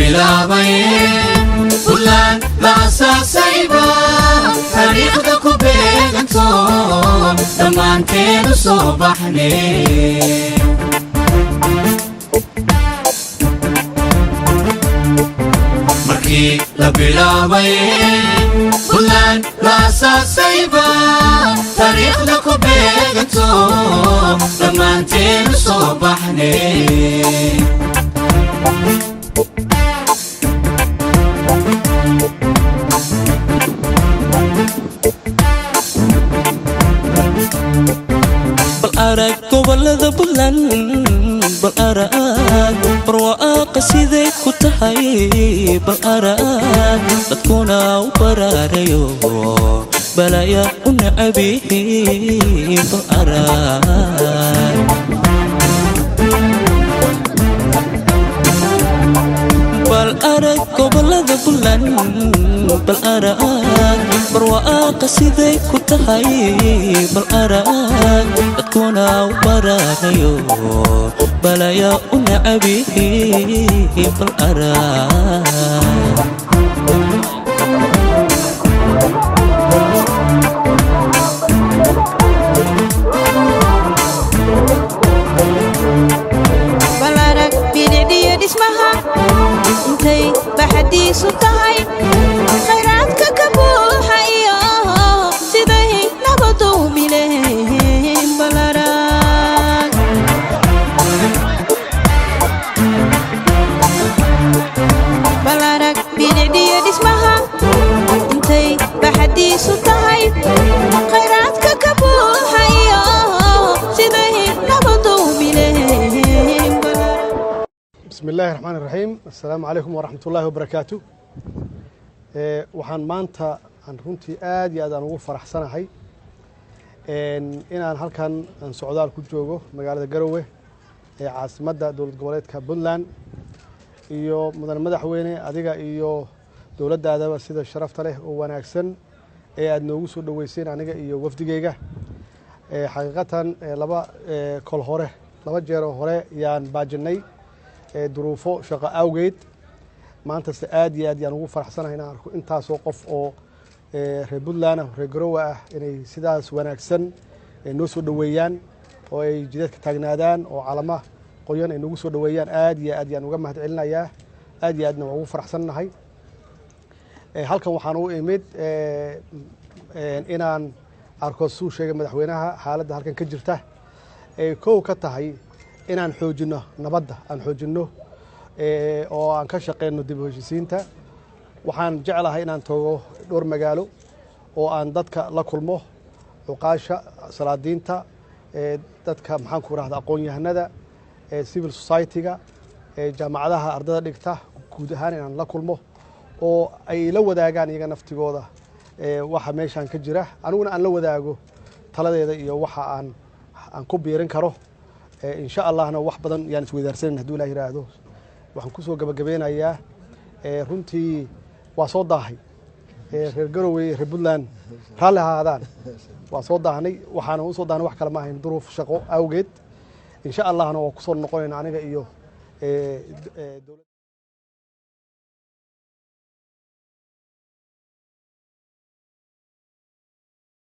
Bilaabay Puntland la asaasayba, taariikhda ku beeganto, dhammaanteenu soo baxne. Markii la bilaabay Puntland la asaasayba, taariikhda ku beeganto, dhammaanteenu soo baxne. Bal arag gobolada Buntland, bal arag barwaaqa siday ku tahay, bal arag dadkuna u baraarayo, balaya u nacabihiin, bal arag, bal arag gobolada Buntland, bal arag barwaaqa siday ku tahay, bal arag dadkuna u baraarayo, balaya u nacabihiin, bal arag. Bal arag bidhicdhiyo dhismaha intay baxadiisu tahay, khayraadka ka buuxa iyo siday nabadu bileen, bal arag. Bal arag bidhicdhiyo dhismaha intay baxadiisu tahay, khayraadka ka buuxa iyo siday nabadu bileen, bal arag. بسم الله الرحمن الرحيم، السلام عليكم ورحمة الله وبركاته. Waxaan maanta aan runtii aad iyo aad aan ugu faraxsanahay inaan halkan aan socdaal ku joogo magaalada Garowe ee caasimadda dowlad goboleedka Puntland. Iyo mudan madaxweyne, adiga iyo dowladdaadaba sida sharafta leh oo wanaagsan ee aad noogu soo dhoweyseen aniga iyo wafdigeyga. Xaqiiqatan laba kol hore, laba jeeroo hore yaan baajinnay duruufo shaqo awgeed. Maantase aad iyo aad yaan ugu faraxsanahay inaan arko intaasoo qof oo reer Puntland ah, reer Garowe ah, inay sidaas wanaagsan noo soo dhoweeyaan oo ay jidadka taagnaadaan oo calama qoyan ay nagu soo dhoweeyaan. Aad iyo aad yaan uga mahad celinayaa, aad iyo aadna waa ugu faraxsannahay. Halkan waxaan u imid inaan arko, suu sheegay madaxweynaha, xaaladda halkan ka jirta ay kow ka tahay inaan xoojinno nabadda, aan xoojinno oo aan ka shaqeyno dib u heshiisiinta. Waxaan jeclahay inaan tago dhowr magaalo oo aan dadka la kulmo, cuqaasha, salaadiinta, dadka, maxaan ku rahda, aqoon-yahanada, civil society-ga, jaamacadaha ardada dhigta, guud ahaan inaan la kulmo oo ay la wadaagaan iyaga naftigooda waxa meeshaan ka jira, aniguna aan la wadaago taladeeda iyo waxa aan ku biirin karo. Insha Allahna wax badan yaan isweydaarsanan hadduu Ilah yidhaahdo. Waxaan kusoo gabagabeynayaa, runtii waa soo daahay. Reer Garowe, reer Puntland, raalli ahaadaan, waa soo daahnay. Waxaana usoo daahnay wax kale ma ahayn, duruuf shaqo awgeed. Insha Allahna waa kusoo noqonayna aniga iyo dowladda.